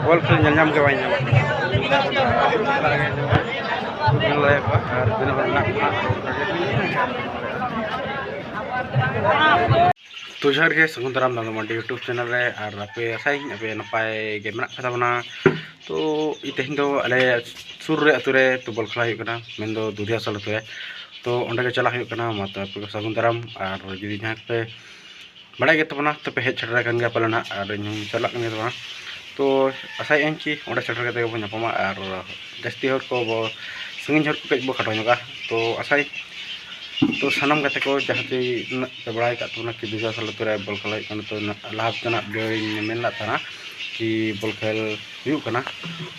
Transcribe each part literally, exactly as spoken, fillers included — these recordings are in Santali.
ᱵᱚᱞ ᱠᱷᱮᱞ ᱧᱮᱞ ᱧᱟᱢ ᱜᱮ ᱵᱟᱭ ᱧᱟᱢᱚᱜ ᱠᱟᱱᱟ᱾ ᱧᱮᱞ ᱫᱟᱲᱮᱭᱟᱜ ᱠᱚᱣᱟ ᱟᱨ ᱛᱤᱱᱟᱹᱜ ᱦᱚᱲ ᱢᱮᱱᱟᱜ ᱠᱚᱣᱟ᱾ ᱛᱚ ᱡᱚᱦᱟᱨ ᱜᱮ, ᱥᱟᱹᱜᱩᱱ ᱫᱟᱨᱟᱢ ᱫᱟᱢ ᱢᱟᱱᱰᱤ YouTube ᱪᱮᱱᱮᱞ ᱨᱮ᱾ ᱟᱨ ᱟᱯᱮ ᱟᱥᱟᱭᱟᱹᱧ ᱟᱯᱮ ᱱᱟᱯᱟᱭ ᱜᱮ ᱢᱮᱱᱟᱜ ᱯᱮ ᱛᱟᱵᱚᱱᱟ᱾ ᱛᱚ ᱤᱧ ᱛᱮᱦᱮᱧ ᱫᱚ ᱟᱞᱮ ᱥᱩᱨ ᱨᱮ ᱟᱹᱛᱩ ᱨᱮ ᱛᱚ ᱵᱚᱞ ᱠᱷᱮᱞᱟ ᱦᱩᱭᱩᱜ ᱠᱟᱱᱟ, ᱢᱮᱱᱫᱚ ᱫᱩᱫᱷᱤᱭᱟᱥᱚᱞ ᱟᱹᱛᱩ ᱨᱮ᱾ ᱛᱚ ᱚᱸᱰᱮ ᱜᱮ ᱪᱟᱞᱟᱜ ᱦᱩᱭᱩᱜ ᱠᱟᱱᱟ᱾ ᱢᱟ ᱛᱚ ᱟᱯᱮ ᱠᱚ ᱥᱟᱹᱜᱩᱱ ᱫᱟᱨᱟᱢ᱾ ᱟᱨ ᱡᱩᱫᱤ ᱡᱟᱦᱟᱸᱭ ᱯᱮ ᱵᱟᱲᱟᱭ ᱜᱮ ᱛᱟᱵᱚᱱᱟ, ᱛᱚᱯᱮ ᱦᱮᱡ ᱥᱮᱴᱮᱨ ᱟᱠᱟᱱ ᱜᱮᱭᱟ ᱯᱟᱞᱮ ᱱᱟᱦᱟᱜ, ᱟᱨ ᱤᱧ ᱦᱚᱸᱧ ᱪᱟᱞᱟᱜ ᱠᱟᱱ ᱜᱮ ᱛᱟᱵᱚᱱᱟ᱾ ᱛᱚ ᱟᱥᱟᱭᱮᱫ ᱟᱹᱧ ᱠᱤ ᱚᱸᱰᱮ ᱥᱮᱴᱮᱨ ᱠᱟᱛᱮ ᱜᱮᱵᱚᱱ ᱧᱟᱯᱟᱢᱟ, ᱟᱨ ᱡᱟᱹᱥᱛᱤ ᱦᱚᱲ ᱠᱚ ᱵᱚ-, ᱥᱟᱺᱜᱤᱧ ᱦᱚᱲ ᱠᱚ ᱠᱟᱹᱡ ᱵᱚ ᱠᱷᱟᱴᱚ ᱧᱚᱜᱟ᱾ ᱛᱚ ᱟᱥᱟᱭ, ᱛᱚ ᱥᱟᱱᱟᱢ ᱜᱟᱛᱮ ᱠᱚ ᱡᱟᱦᱟᱸ ᱛᱤᱱᱟᱹᱜ ᱯᱮ ᱵᱟᱲᱟᱭ ᱟᱠᱟᱫ ᱛᱟᱵᱚᱱᱟ ᱠᱤ ᱫᱩᱨᱜᱟ ᱥᱟᱞ ᱟᱹᱛᱩ ᱨᱮ ᱵᱚᱞ ᱠᱷᱮᱞᱟ ᱦᱩᱭᱩᱜ ᱠᱟᱱᱟ, ᱛᱚ ᱞᱟᱦᱟ ᱛᱮᱱᱟᱜ ᱵᱷᱤᱰᱤᱭᱳ ᱨᱤᱧ ᱢᱮᱱ ᱞᱮᱫ ᱛᱟᱦᱮᱱᱟ ᱠᱤ ᱵᱚᱞ ᱠᱷᱮᱞ ᱦᱩᱭᱩᱜ ᱠᱟᱱᱟ᱾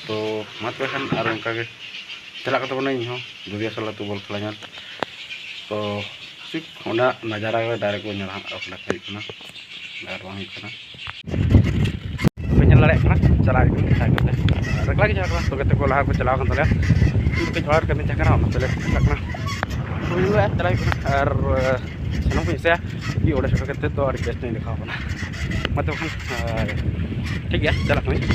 ᱛᱚ ᱢᱟ ᱛᱚᱵᱮ ᱠᱷᱟᱱ ᱟᱨ ᱚᱱᱠᱟ ᱜᱮ ᱪᱟᱞᱟᱜ ᱠᱟᱱ ᱛᱟᱵᱚᱱᱟ, ᱤᱧ ᱦᱚᱸ ᱫᱩᱨᱜᱟ ᱥᱟᱞ ᱟᱹᱛᱩ ᱵᱚᱞ ᱠᱷᱮᱞᱟ ᱧᱮᱞ᱾ ᱛᱚ ᱴᱷᱤᱠ ᱚᱱᱟ ᱱᱟᱡᱟᱨᱟ ᱜᱮ ᱰᱟᱭᱨᱮᱠᱴ ᱵᱚᱱ ᱧᱮᱞᱟ ᱦᱟᱸᱜ, ᱚᱠᱟ ᱞᱮᱠᱟ ᱦᱩᱭᱩᱜ ᱠᱟᱱᱟ ᱟᱨ ᱵᱟᱝ ᱦᱩᱭᱩᱜ ᱠᱟᱱᱟ᱾ ᱵᱟᱹᱧ ᱧᱮᱞ ᱫᱟᱲᱮᱭᱟᱜ ᱠᱟᱱᱟ, ᱪᱟᱞᱟᱜ ᱦᱩᱭᱩᱜ ᱠᱟᱱᱟ ᱥᱟᱭᱠᱮᱞ ᱛᱮ᱾ ᱮᱠᱞᱟ ᱜᱮ ᱪᱟᱞᱟᱜ ᱠᱟᱱᱟ, ᱛᱚ ᱜᱟᱛᱮ ᱠᱚ ᱞᱟᱦᱟ ᱠᱚ ᱪᱟᱞᱟᱣ ᱠᱟᱱ ᱛᱟᱞᱮᱭᱟ᱾ ᱤᱧ ᱠᱟᱹᱡ ᱦᱚᱲ ᱠᱟᱹᱢᱤ ᱛᱟᱦᱮᱸ ᱠᱟᱱᱟ, ᱚᱱᱟ ᱛᱮᱞᱮ ᱪᱟᱞᱟᱜ ᱠᱟᱱᱟ᱾ ᱦᱩᱭᱩᱜᱼᱟ, ᱪᱟᱞᱟᱜ ᱦᱩᱭᱩᱜ ᱠᱟᱱᱟ᱾ ᱟᱨ ᱥᱟᱱᱟᱢ ᱠᱚᱧ ᱢᱮᱥᱟᱭᱟ ᱠᱤ ᱚᱸᱰᱮ ᱥᱮᱴᱮᱨ ᱠᱟᱛᱮ ᱛᱚ ᱟᱹᱰᱤ ᱵᱮᱥ ᱧᱚᱜ ᱤᱧ ᱫᱮᱠᱷᱟᱣ ᱠᱟᱱᱟ᱾ ᱢᱟ ᱛᱚᱵᱮ ᱠᱷᱟᱱ, ᱟᱨ ᱴᱷᱤᱠ ᱜᱮᱭᱟ, ᱪᱟᱞᱟᱜ ᱠᱟᱹᱱᱟᱹᱧ᱾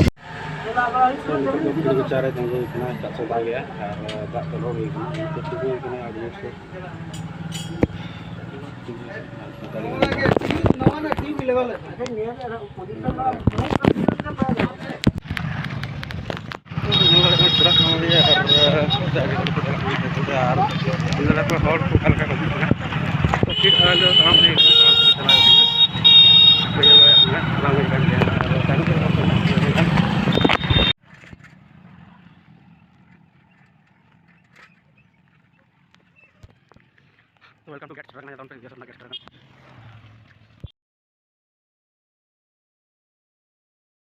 ᱛᱚ ᱱᱤᱛᱚᱜ ᱫᱚ ᱵᱷᱤᱲ ᱠᱚᱪᱟ ᱨᱮ ᱛᱤᱸᱜᱩ ᱦᱩᱭ ᱠᱟᱱᱟ, ᱮᱴᱟᱜ ᱥᱮᱫ ᱫᱟᱜ ᱜᱮᱭᱟ ᱟᱨ ᱫᱟᱜ ᱛᱮ ᱞᱚᱦᱚᱫ ᱦᱩᱭ ᱠᱟᱱᱟ, ᱱᱤᱛᱚᱜ ᱛᱤᱸᱜᱩ ᱦᱩᱭ ᱠᱟᱱᱟ ᱟᱹᱰᱤ ᱡᱳᱨ ᱥᱮ᱾ ᱧᱮᱞ ᱫᱟᱲᱮᱭᱟᱜ ᱠᱟᱱᱟ ᱪᱮᱫᱟᱜ ᱵᱟᱝ ᱦᱩᱭᱩᱜᱼᱟ, ᱟᱨ ᱟᱹᱰᱤ ᱦᱚᱲ ᱠᱚ ᱪᱟᱞᱟᱜ ᱠᱟᱱᱟ, ᱟᱨ ᱧᱮᱞ ᱫᱟᱲᱮᱭᱟᱜ ᱠᱟᱱᱟ ᱦᱚᱲ ᱠᱚ ᱚᱠᱟ ᱞᱮᱠᱟ ᱠᱚ ᱦᱤᱡᱩᱜ ᱠᱟᱱᱟ᱾ ᱛᱚ ᱯᱷᱤᱨ ᱟᱞᱮ ᱫᱚ ᱛᱟᱲᱟᱢ ᱛᱮᱜᱮ ᱠᱟᱱᱟ, ᱛᱟᱲᱟᱢ ᱛᱮᱜᱮ ᱪᱟᱞᱟᱣ ᱦᱩᱭᱩᱜ ᱠᱟᱱᱟ᱾ ᱛᱚ ᱧᱮᱞ ᱫᱟᱲᱮᱭᱟᱜ ᱠᱟᱱᱟ ᱛᱟᱲᱟᱢ ᱦᱩᱭᱩᱜ ᱠᱟᱱ ᱜᱮᱭᱟ, ᱟᱨ ᱛᱟᱭᱱᱚᱢ ᱨᱮ ᱦᱚᱲ ᱠᱚ ᱢᱮᱱᱟᱜ ᱠᱚᱣᱟ᱾ Welcome to gate ᱥᱮᱴᱮᱨ ᱠᱟᱱᱟ, ᱡᱟᱫᱚᱱ ᱯᱮ ᱜᱮᱥ ᱨᱮᱱᱟᱜ ᱜᱮᱥ ᱥᱮᱴᱮᱨ ᱠᱟᱱᱟ᱾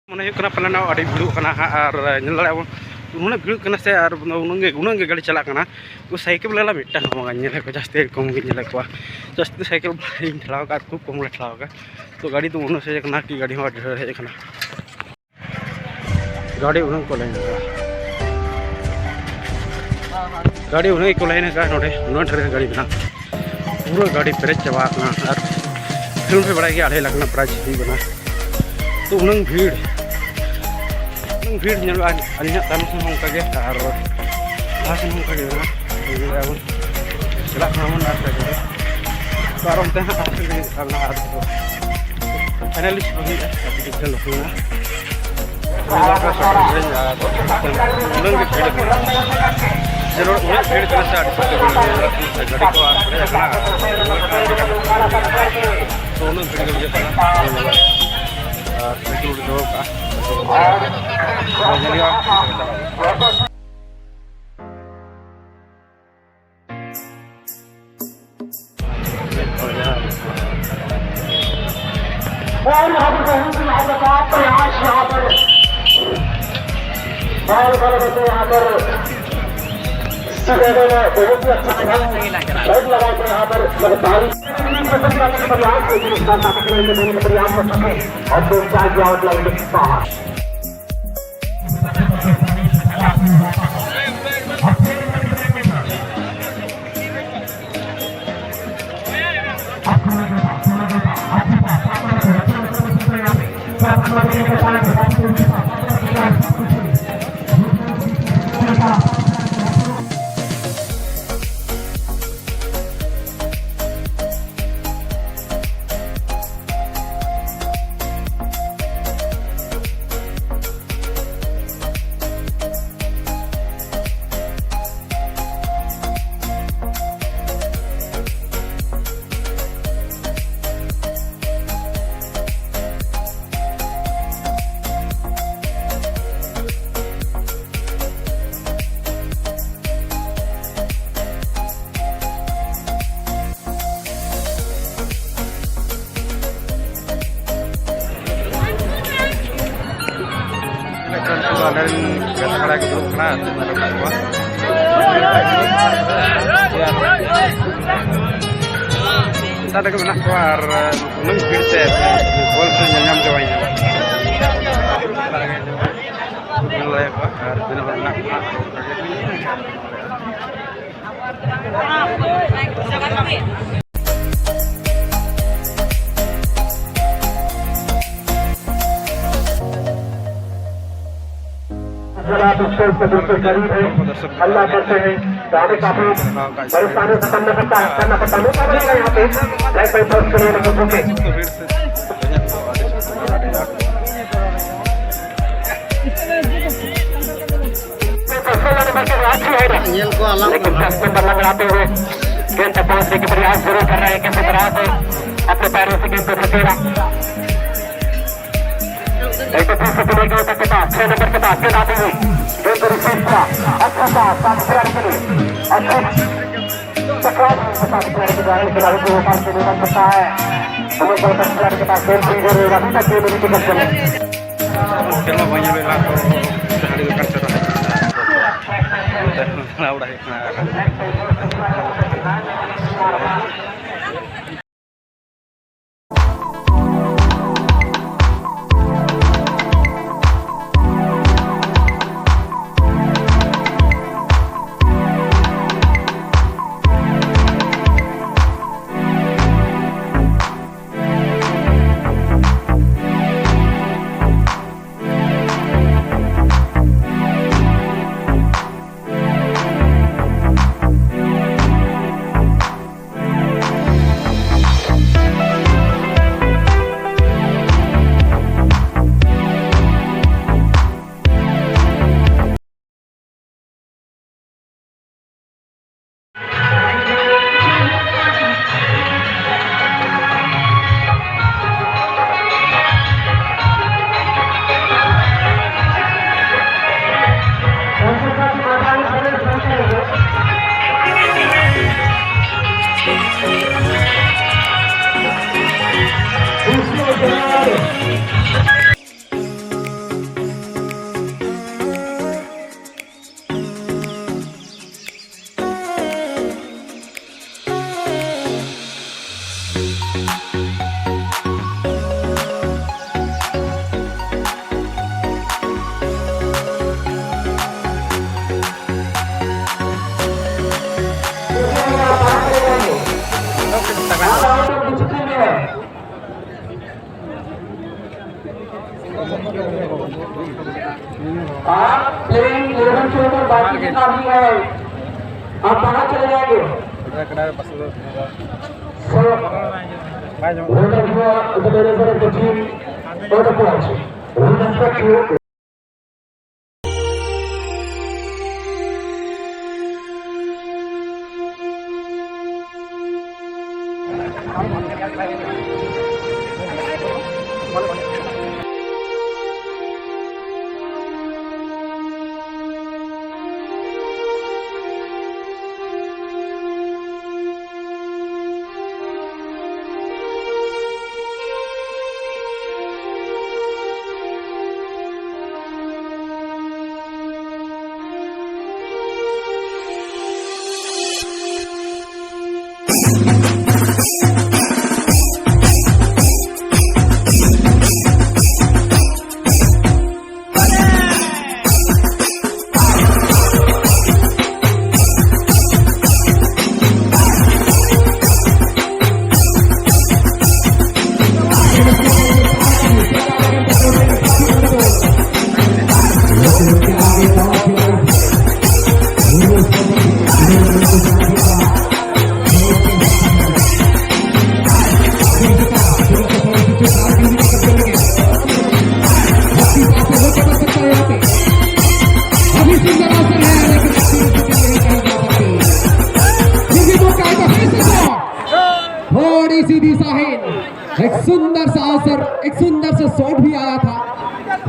ᱢᱚᱱᱮ ᱦᱩᱭᱩᱜ ᱠᱟᱱᱟ ᱯᱟᱞᱮᱱ ᱟᱹᱰᱤ ᱵᱷᱤᱲᱚᱜ ᱠᱟᱱᱟ ᱦᱟᱸᱜ, ᱟᱨ ᱧᱮᱞ ᱫᱟᱲᱮᱭᱟᱜ ᱵᱚᱱ ᱩᱱᱟᱹᱜ ᱵᱷᱤᱲᱚᱜ ᱠᱟᱱᱟ ᱥᱮ, ᱟᱨ ᱩᱱᱟᱹᱜ ᱜᱮ, ᱩᱱᱟᱹᱜ ᱜᱮ ᱜᱟᱹᱰᱤ ᱪᱟᱞᱟᱜ ᱠᱟᱱᱟ᱾ ᱩᱱᱠᱩ ᱥᱟᱭᱠᱮᱞ ᱵᱟᱞᱟ ᱢᱤᱫᱴᱟᱝ ᱦᱚᱸ ᱵᱟᱝ ᱧᱮᱞᱮᱫ ᱠᱚᱣᱟ, ᱡᱟᱹᱥᱛᱤ ᱠᱚᱢ ᱜᱮ ᱧᱮᱞᱮᱫ ᱠᱚᱣᱟ᱾ ᱡᱟᱹᱥᱛᱤ ᱥᱟᱭᱠᱮᱞ ᱵᱟᱞᱟᱧ ᱴᱷᱮᱞᱟᱣ ᱟᱠᱟᱫ, ᱠᱷᱩᱵ ᱠᱚᱢ ᱞᱮ ᱴᱷᱮᱞᱟᱣ ᱟᱠᱟᱫ᱾ ᱛᱚ ᱜᱟᱹᱰᱤ ᱫᱚ ᱩᱱᱟᱹᱜ ᱥᱮ ᱠᱟᱱᱟ ᱠᱤ ᱜᱟᱹᱰᱤ ᱦᱚᱸ ᱟᱹᱰᱤ ᱰᱷᱮᱨ ᱦᱮᱡ ᱟᱠᱟᱱᱟ᱾ ᱜᱟᱹᱰᱤ ᱩᱱᱟᱹᱝ ᱠᱚ ᱞᱟᱭᱤᱱ ᱟᱠᱟᱫᱟ, ᱜᱟᱹᱰᱤ ᱩᱱᱟᱹᱝ ᱠᱚ ᱞᱟᱭᱤᱱ ᱟᱠᱟᱫᱟ᱾ ᱱᱚᱰᱮ ᱩᱱᱟᱹᱜ ᱰᱷᱮᱨ ᱜᱟᱹᱰᱤ ᱢᱮᱱᱟᱜᱼᱟ, ᱯᱩᱨᱟᱹ ᱜᱟᱹᱰᱤ ᱯᱮᱨᱮᱡ ᱪᱟᱵᱟ ᱟᱠᱟᱱᱟ᱾ ᱟᱨ ᱠᱷᱮᱞᱳᱰ ᱯᱮ ᱵᱟᱲᱟᱭ ᱜᱮᱭᱟ, ᱟᱲᱟᱭ ᱞᱟᱠᱷ ᱨᱮᱱᱟᱜ prize ᱦᱩᱭᱩᱜ ᱠᱟᱱᱟ᱾ ᱛᱚ ᱩᱱᱟᱹᱝ ᱵᱷᱤᱲ, ᱵᱷᱤᱲ ᱧᱮᱞᱚᱜᱼᱟ, ᱟᱹᱞᱤᱧᱟᱜ ᱛᱟᱭᱱᱚᱢ ᱥᱮᱱ ᱦᱚᱸ ᱚᱱᱠᱟ ᱜᱮ, ᱟᱨ ᱞᱟᱦᱟ ᱥᱮᱱ ᱦᱚᱸ ᱚᱱᱠᱟ ᱜᱮ ᱢᱮᱱᱟᱜᱼᱟ᱾ ᱧᱮᱞᱮᱫᱼᱟ ᱵᱚᱱ, ᱪᱟᱞᱟᱜ ᱠᱟᱱᱟ ᱵᱚᱱ ᱟᱥᱛᱮ ᱟᱥᱛᱮ ᱛᱮ᱾ ᱛᱚ ᱟᱨ ᱚᱱᱛᱮ ᱦᱟᱸᱜ ᱟᱥᱛᱮ ᱛᱮ ᱟᱨ ᱞᱟᱦᱟ ᱟᱨ ᱛᱚ finally ᱥᱮᱴᱮᱨ ᱦᱩᱭᱩᱜᱼᱟ, ᱟᱹᱰᱤ ᱡᱷᱟᱹᱞ ᱦᱩᱭᱱᱟ᱾ ᱩᱱᱟᱹᱜ ᱜᱮ ᱵᱷᱤᱲ ᱢᱮᱱᱟᱜᱼᱟ᱾ ᱡᱮ ᱱᱚᱰᱮ ᱩᱱᱟᱹᱜ ᱵᱷᱤᱲ ᱠᱟᱱᱟ ᱥᱮ, ᱟᱹᱰᱤ ᱥᱚᱠᱛᱚ ᱵᱷᱤᱲ ᱢᱮᱱᱟᱜᱼᱟ᱾ ᱜᱟᱹᱰᱤ ᱠᱚ ᱟᱨ ᱯᱮᱨᱮᱡ ᱟᱠᱟᱱᱟ᱾ ᱛᱚ ᱩᱱᱟᱹᱜ ᱵᱷᱤᱲ ᱜᱮ ᱵᱩᱡᱷᱟᱹᱜ ᱠᱟᱱᱟ᱾ ᱟᱨ ᱥᱟᱭᱠᱮᱞ ᱫᱚᱦᱚ ᱠᱟᱜᱼᱟ᱾ ᱧᱮᱞ ᱦᱩᱭᱩᱜᱼᱟ᱾ और यहाँ पर बहुत ही यादगार प्रयास यहाँ पर, और बड़े बच्चे यहाँ पर, बहुत ही अच्छा लगा। बहुत लगा कि यहाँ पर, मतलब, बारिश प्रयास, लेकिन इसका ताकत नहीं, प्रयास कर सके और दो चार आउट लाइन में बाहर। ᱟᱞᱮ ᱨᱮᱱ ᱜᱟᱛᱮ ᱠᱚᱲᱟ ᱠᱚ ᱫᱩᱲᱩᱵ ᱠᱟᱱᱟ, ᱟᱹᱛᱩ ᱢᱮᱱᱟᱜ ᱠᱚᱣᱟ᱾ ᱥᱮᱛᱟᱜ ᱨᱮᱜᱮ ᱢᱮᱱᱟᱜ ᱠᱚᱣᱟ ᱟᱨ ᱩᱱᱟᱹᱜ ᱵᱷᱤᱲ ᱛᱮ ᱵᱚᱞ ᱠᱚ ᱧᱮᱞ ᱧᱟᱢ ᱜᱮ ᱵᱟᱭ ᱧᱟᱢᱚᱜ ᱠᱟᱱᱟ᱾ ᱧᱮᱞ ᱫᱟᱲᱮᱭᱟᱜ ᱠᱚᱣᱟ ᱟᱨ ᱛᱤᱱᱟᱹᱜ ᱦᱚᱲ ᱢᱮᱱᱟᱜ ᱠᱚᱣᱟ᱾ जब आप स्टेज से बिल्कुल करीब हैं, हल्ला करते हैं, तो हमें काफी परेशानियों का सामना करता है, करना पड़ता है। मौका मिलेगा यहाँ पे, लाइफ लाइन फर्स्ट करिए, लोगों के। ᱧᱮᱞ ᱠᱚ ᱟᱞᱟᱝ ᱞᱮᱠᱤᱱ ᱯᱷᱟᱥᱴ ᱱᱚᱢᱵᱚᱨ ᱞᱟᱝ ᱟᱲᱟᱜ ᱦᱩᱭ, ᱜᱮᱸᱫ ᱛᱮ ᱯᱟᱥ ᱫᱮᱠᱷᱮ ᱯᱨᱚᱭᱟᱥ ᱡᱚᱨᱩᱨ ᱠᱟᱨ ᱨᱟᱦᱟ ᱦᱮ, ᱠᱤᱥᱤ ᱛᱚᱨᱦ ᱥᱮ ᱟᱯᱱᱮ ᱯᱟᱭᱨᱚ ᱥᱮ ᱜᱮᱸᱫ ᱠᱚ ᱥᱮᱴᱮᱨᱟ᱾ ᱮᱠᱫᱚᱢ ᱯᱷᱤᱨ ᱥᱮ ᱛᱩᱞᱟᱹ ᱜᱮ ᱩᱛᱟᱨ ᱠᱮᱫᱟ, ᱪᱷᱚᱭ ᱱᱚᱢᱵᱚᱨ ᱠᱮᱫᱟ, ᱯᱷᱤᱨ ᱟᱫᱚ ᱜᱮᱸᱫ ᱠᱚ ᱨᱤᱥᱤᱵᱷ ᱠᱮᱫᱟ᱾ ᱟᱪᱪᱷᱟ ᱥᱟ ᱥᱟᱢ ᱯᱞᱮᱭᱟᱨ ᱠᱮ ᱞᱤᱭᱮ ᱟᱪᱪᱷᱟ ᱥᱟ ᱥᱟᱢ ᱯᱞᱮᱭᱟᱨ ᱠᱮ ᱫᱣᱟᱨᱟ ᱠᱷᱤᱞᱟᱲᱤ ᱠᱚ ᱯᱟᱥ ᱠᱚ ᱢᱮᱱᱟᱜ ᱠᱚ ᱛᱟᱦᱮᱸ᱾ ᱩᱱᱤ ᱫᱚ ᱯᱞᱮᱭᱟᱨ ᱠᱮᱫᱟ, ᱜᱮᱸᱫ ᱯᱷᱤᱨ ᱡᱚᱨᱩᱨ ᱟᱵᱷᱤ ᱛᱟᱠ ᱜᱮᱸᱫ ᱩᱱᱤ ᱠᱮ ᱠᱚᱵᱡᱟ ᱢᱮ᱾ ᱠᱷᱮᱞ ᱢᱟ ᱵᱟᱹᱧ ᱧᱮᱞ ᱞᱮᱫᱟ, ᱛᱚ ᱟᱹᱰᱤ ᱵᱮᱠᱟᱨ ᱪᱟᱞᱟᱜ ᱠᱟᱱᱟ᱾ ᱫᱟᱬᱟ ᱵᱟᱲᱟ ᱦᱩᱭᱩᱜ ᱠᱟᱱᱟ᱾ आप प्लेइंग इलेवन के ऊपर बाकी जितना भी है, आप बाहर चले जाएंगे। Whoever you are, the manager of the team or the coach, we respect you. अभी सुंदर अवसर है, लेकिन फिर भी मौका आएगा, फिर से शॉट। थोड़ी सी दिशाहीन, एक सुंदर सा अवसर, एक सुंदर सा शॉट भी आया था,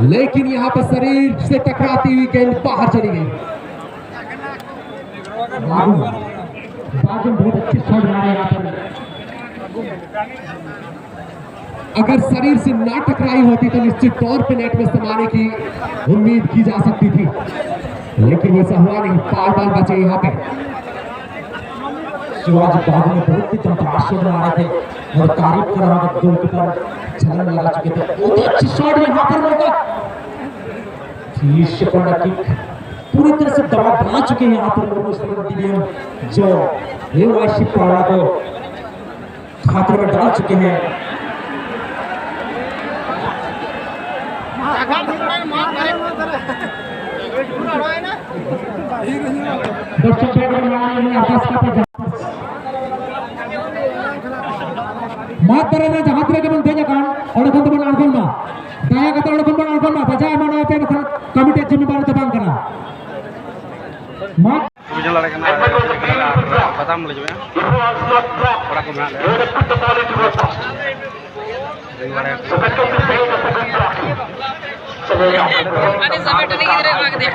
लेकिन यहाँ पर शरीर से टकराती हुई गेंद बाहर चली गई। बागुल, बागुल बहुत अच्छे शॉट मारे यहाँ पर। अगर शरीर से ना टकराई होती तो निश्चित तौर पे नेट में समाने की उम्मीद की जा सकती थी, लेकिन वैसा हुआ नहीं। पार बाल बचे यहाँ पे। शिवाजी बाबू ने बहुत ही दमदार शॉट मारे थे और तारीफ कर रहा था, गोलकीपर छलांग लगा चुके थे। बहुत ही अच्छी शॉट यहाँ पर मौका। शीर्ष कॉर्नर किक, पूरी तरह से दबाव बना चुके हैं यहाँ पर मोमो स्टेडियम टीम, जो एवाईसी पारा को खतरे में डाल चुके हैं। ᱫᱚᱨᱥᱚᱠ ᱠᱚ ᱱᱚᱣᱟ ᱟᱨᱫᱟᱥ ᱠᱟᱛᱮ ᱡᱟᱦᱟᱸ ᱢᱟᱫ ᱫᱟᱨᱮ ᱨᱮ ᱡᱟᱦᱟᱸ ᱛᱤᱱᱟᱹᱜ ᱜᱮᱵᱚᱱ ᱫᱮᱡ ᱟᱠᱟᱱ, ᱚᱸᱰᱮ ᱠᱷᱚᱱ ᱫᱚᱵᱚᱱ ᱟᱬᱜᱚᱱ ᱢᱟ᱾ ᱫᱟᱭᱟ ᱠᱟᱛᱮ ᱚᱸᱰᱮ ᱠᱷᱚᱱ ᱵᱚᱱ ᱟᱬᱜᱚᱱ ᱢᱟ᱾ ᱵᱟᱡᱟᱣ ᱮᱢᱟᱱᱚᱜᱼᱟ ᱯᱮ, ᱵᱟᱠᱷᱟᱱ ᱠᱚᱢᱤᱴᱤᱭᱟᱜ ᱡᱤᱢᱢᱮᱫᱟᱨᱤ ᱫᱚ ᱵᱟᱝ ᱠᱟᱱᱟ᱾ ᱢᱟᱫ ᱵᱩᱡᱷᱟᱹᱣ ᱫᱟᱲᱮᱭᱟᱜ ᱠᱟᱱᱟ, ᱟᱨ ᱵᱟᱫᱟᱢ ᱞᱮ ᱡᱚᱢᱮᱜᱼᱟ᱾ ᱠᱚᱲᱟ ᱠᱚ ᱢᱮᱱᱟᱜ ᱞᱮᱭᱟ᱾ ᱟᱹᱰᱤ ᱥᱟᱵᱮ ᱴᱟᱺᱰᱤ ᱜᱤᱫᱽᱨᱟᱹ ᱮᱢᱟ ᱠᱮᱫᱮᱭᱟ᱾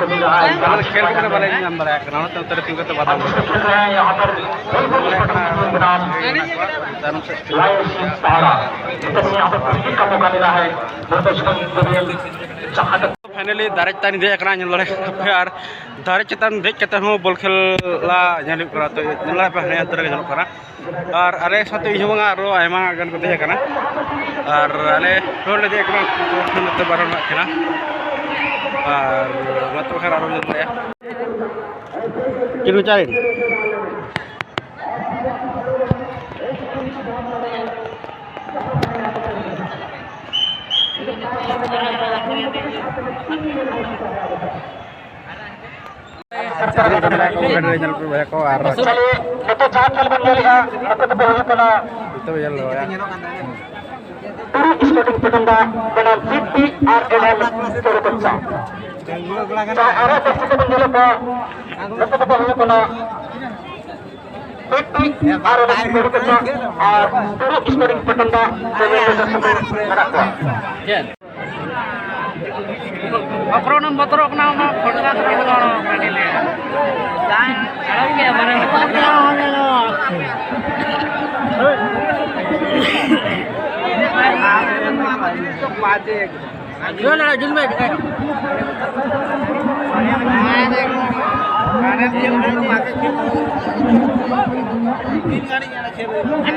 ᱟᱞᱮ ᱫᱚ ᱠᱷᱮᱞ ᱠᱚᱫᱚ ᱵᱟᱞᱮ ᱧᱟᱢ ᱫᱟᱲᱮᱭᱟᱜ ᱠᱟᱱᱟ, ᱚᱱᱟᱛᱮ ᱱᱚᱛᱮ ᱨᱮ ᱛᱤᱸᱜᱩ ᱠᱟᱛᱮ ᱵᱟᱫᱟᱢ ᱞᱮ ᱡᱚᱢᱮᱜᱼᱟ᱾ ᱡᱟᱹᱱᱩᱢ ᱥᱮᱫ ᱠᱷᱮᱞ ᱠᱟᱱᱟ᱾ ᱯᱷᱟᱭᱱᱟᱞᱤ ᱫᱟᱨᱮ ᱪᱮᱛᱟᱱ ᱤᱧ ᱫᱮᱡ ᱟᱠᱟᱱᱟ, ᱧᱮᱞ ᱫᱟᱲᱮᱭᱟᱜ ᱠᱟᱱᱟ ᱯᱮ, ᱟᱨ ᱫᱟᱨᱮ ᱪᱮᱛᱟᱱ ᱫᱮᱡ ᱠᱟᱛᱮ ᱦᱚᱸ ᱵᱚᱞ ᱠᱷᱮᱞ ᱧᱮᱞ ᱦᱩᱭᱩᱜ ᱠᱟᱱᱟ᱾ ᱛᱚ, ᱧᱮᱞ ᱫᱟᱲᱮᱭᱟᱜ ᱯᱮ, ᱦᱟᱱᱮ ᱦᱟᱱᱛᱮ ᱨᱮᱜᱮ ᱧᱮᱞᱚᱜ ᱠᱟᱱᱟ᱾ ᱟᱨ ᱟᱞᱮ ᱥᱟᱶᱛᱮ ᱤᱧ ᱦᱚᱸ ᱵᱟᱝᱟ, ᱟᱨᱚ ᱟᱭᱢᱟ ᱜᱟᱱ ᱠᱚ ᱛᱟᱦᱮᱸ ᱠᱟᱱᱟ᱾ ᱟᱨ ᱟᱞᱮ ᱦᱚᱲ ᱞᱮ ᱫᱮᱡ ᱟᱠᱟᱱᱟ, ᱱᱚᱛᱮ ᱵᱟᱨ ᱦᱚᱲ ᱢᱮᱱᱟᱜ ᱠᱤᱱᱟ᱾ ᱟᱨ ᱢᱟ ᱛᱚᱵᱮ ᱠᱷᱟᱱ ᱟᱨᱚ ᱧᱮᱞ ᱫᱟᱲᱮᱭᱟᱜᱼᱟ᱾ ᱪᱮᱫ ᱠᱚ ᱪᱟᱭ? ᱧᱮᱞ ᱯᱮ ᱵᱚᱭᱦᱟ ᱠᱚ, ᱟᱨ ᱪᱟᱞᱤᱭᱮ, ᱱᱤᱛᱚᱜ ᱡᱟᱦᱟᱸ ᱠᱷᱮᱞ ᱵᱚᱱ ᱧᱮᱞᱮᱜᱼᱟ, ᱱᱩᱠᱩ ᱫᱚᱠᱚ ᱦᱩᱭᱩᱜ ᱠᱟᱱᱟ ᱱᱤᱛᱚᱜ ᱧᱮᱞ ᱯᱮ ᱵᱚᱭᱦᱟ᱾ ᱴᱩᱨᱤ ᱥᱯᱳᱨᱴᱤᱝ ᱯᱮᱴᱮᱱᱰᱟ ᱵᱚᱱᱟᱢ ᱯᱤᱯᱤ ᱟᱨ ᱮᱱ ᱮᱢ ᱛᱮᱨᱚ ᱠᱚᱪᱟ᱾ ᱡᱟᱦᱟᱸ ᱟᱨᱚ ᱵᱮᱥ ᱠᱟᱛᱮ ᱧᱮᱞᱚᱜᱼᱟ, ᱱᱩᱠᱩ ᱫᱚᱠᱚ ᱦᱩᱭᱩᱜ ᱠᱟᱱᱟ ᱯᱤᱯᱤ ᱟᱨ ᱮᱱ ᱮᱢ ᱛᱮᱨᱚ ᱠᱚᱪᱟ ᱟᱨ ᱴᱩᱨᱤ ᱥᱯᱳᱨᱴᱤᱝ ᱯᱮᱴᱮᱱᱰᱟ ᱜᱳᱵᱤᱱᱫᱚ ᱫᱟᱥ ᱢᱮᱱᱟᱜ ᱠᱚᱣᱟ᱾ ᱚᱠᱨᱚᱱᱮᱢ ᱵᱚᱛᱚᱨᱚᱜ ᱠᱟᱱᱟ, ᱚᱱᱟ ᱯᱷᱚᱴᱠᱟ ᱫᱚ ᱵᱟᱹᱱᱩᱜᱼᱟ, ᱚᱱᱟ ᱯᱟᱹᱰᱤ ᱞᱮ᱾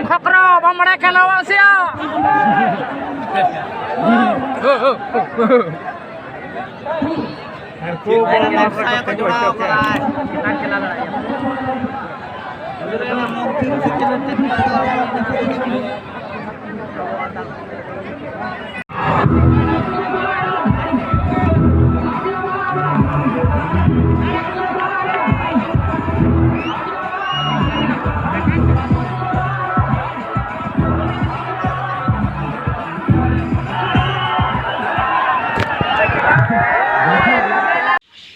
ᱠᱷᱚᱠᱨᱚ, ᱵᱟᱢ ᱵᱟᱲᱟᱭ ᱠᱷᱟᱱ ᱞᱟᱣᱟ ᱥᱮᱭᱟ᱾ ᱟᱨ ᱠᱚ ᱵᱚᱞ ᱢᱟᱨ ᱨᱮᱠᱚ ᱛᱤᱸᱜᱩ ᱦᱚᱪᱚ ᱠᱮᱫ᱾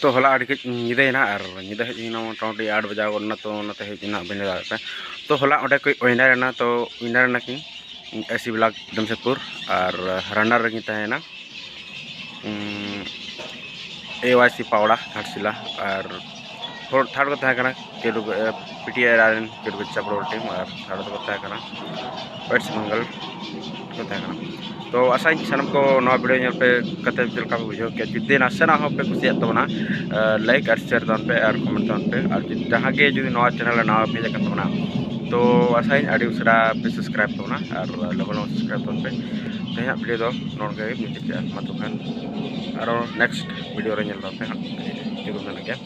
ᱛᱚ ᱦᱚᱞᱟ ᱟᱹᱰᱤ ᱠᱟᱹᱡ ᱧᱤᱫᱟᱹᱭᱮᱱᱟ ᱟᱨ ᱧᱤᱫᱟᱹ ᱦᱮᱡ ᱦᱩᱭᱱᱟ ᱢᱚᱴᱟᱢᱩᱴᱤ ᱟᱴ ᱵᱟᱡᱟᱣ ᱜᱚᱫ ᱮᱱᱟ, ᱛᱚ ᱚᱱᱟᱛᱮ ᱦᱮᱡ ᱮᱱᱟ ᱵᱟᱹᱧ ᱞᱟᱹᱭ ᱫᱟᱲᱮᱭᱟᱜ ᱯᱮ᱾ ᱛᱚ ᱦᱚᱞᱟ ᱚᱸᱰᱮ ᱠᱚ ᱚᱭᱱᱟᱨ ᱮᱱᱟ, ᱛᱚ ᱚᱭᱱᱟᱨ ᱮᱱᱟ ᱠᱤᱱ ᱮᱥᱤ ᱵᱞᱚᱠ ᱡᱟᱢᱥᱮᱫᱽᱯᱩᱨ ᱟᱨ ᱨᱟᱱᱟᱨ ᱨᱮᱠᱤᱱ ᱛᱟᱦᱮᱸᱭᱮᱱᱟ ᱮ ᱣᱟᱭ ᱥᱤ ᱯᱟᱣᱲᱟ ᱜᱷᱟᱴᱥᱤᱞᱟ ᱟᱨ ᱦᱚᱲ ᱛᱷᱟᱨᱰ ᱠᱚ ᱛᱟᱦᱮᱸ ᱠᱟᱱᱟ ᱠᱮᱰᱩ ᱯᱤ ᱴᱤ ᱟᱭ ᱨᱮᱱ ᱠᱮᱰᱩ ᱪᱟᱯᱲᱳ ᱴᱤᱢ ᱟᱨ ᱛᱷᱟᱨᱰ ᱫᱚᱠᱚ ᱛᱟᱦᱮᱸ ᱠᱟᱱᱟ ᱳᱭᱮᱥᱴ ᱵᱮᱝᱜᱚᱞ ᱠᱚ ᱛᱟᱦᱮᱸ ᱠᱟᱱᱟ᱾ ᱛᱚ ᱟᱥᱟᱧ ᱥᱟᱱᱟᱢ ᱠᱚ ᱱᱚᱣᱟ ᱵᱷᱤᱰᱤᱭᱳ ᱧᱮᱞ ᱯᱮ ᱠᱟᱛᱮ ᱪᱮᱫ ᱞᱮᱠᱟ ᱯᱮ ᱵᱩᱡᱷᱟᱹᱣ ᱠᱮᱫᱟ᱾ ᱡᱩᱫᱤ ᱱᱟᱥᱮᱱᱟᱜ ᱦᱚᱸ ᱯᱮ ᱠᱩᱥᱤᱭᱟᱜ ᱛᱟᱵᱚᱱᱟ, ᱞᱟᱭᱤᱠ ᱟᱨ ᱥᱮᱭᱟᱨ ᱛᱟᱵᱚᱱ ᱯᱮ ᱟᱨ ᱠᱚᱢᱮᱱᱴ ᱛᱟᱵᱚᱱ ᱯᱮ᱾ ᱟᱨ ᱡᱩᱫᱤ ᱡᱟᱦᱟᱸ ᱜᱮ ᱡᱩᱫᱤ ᱱᱚᱣᱟ ᱪᱮᱱᱮᱞ ᱨᱮ ᱱᱟᱣᱟ ᱯᱮ ᱦᱮᱡ ᱟᱠᱟᱱ ᱛᱟᱵᱚᱱᱟ, ᱛᱚ ᱟᱥᱟᱧ ᱟᱹᱰᱤ ᱩᱥᱟᱹᱨᱟ ᱯᱮ ᱥᱟᱵᱥᱠᱨᱟᱭᱤᱵ ᱛᱟᱵᱚᱱᱟ ᱟᱨ ᱞᱚᱜᱚᱱ ᱞᱚᱜᱚᱱ ᱥᱟᱵᱥᱠᱨᱟᱭᱤᱵ ᱛᱟᱵᱚᱱ ᱯᱮ᱾ ᱛᱮᱦᱮᱧᱟᱜ ᱵᱷᱤᱰᱤᱭᱳ ᱫᱚ ᱱᱚᱰᱮ ᱜᱮ ᱢᱩᱪᱟᱹᱫ ᱠᱮᱫᱼᱟ᱾ ᱢᱟ ᱛᱚᱵᱮ ᱠᱷᱟᱱ ᱟᱨᱚ ᱱᱮᱠᱥᱴ ᱵᱷᱤᱰᱤᱭᱳ ᱨᱮ ᱧᱮᱞ ᱛᱟᱵᱚᱱ ᱯᱮ ᱦᱟᱸᱜ, ᱡᱟᱹᱨᱩᱲ ᱢᱮᱱᱟᱜ ᱜᱮᱭᱟ᱾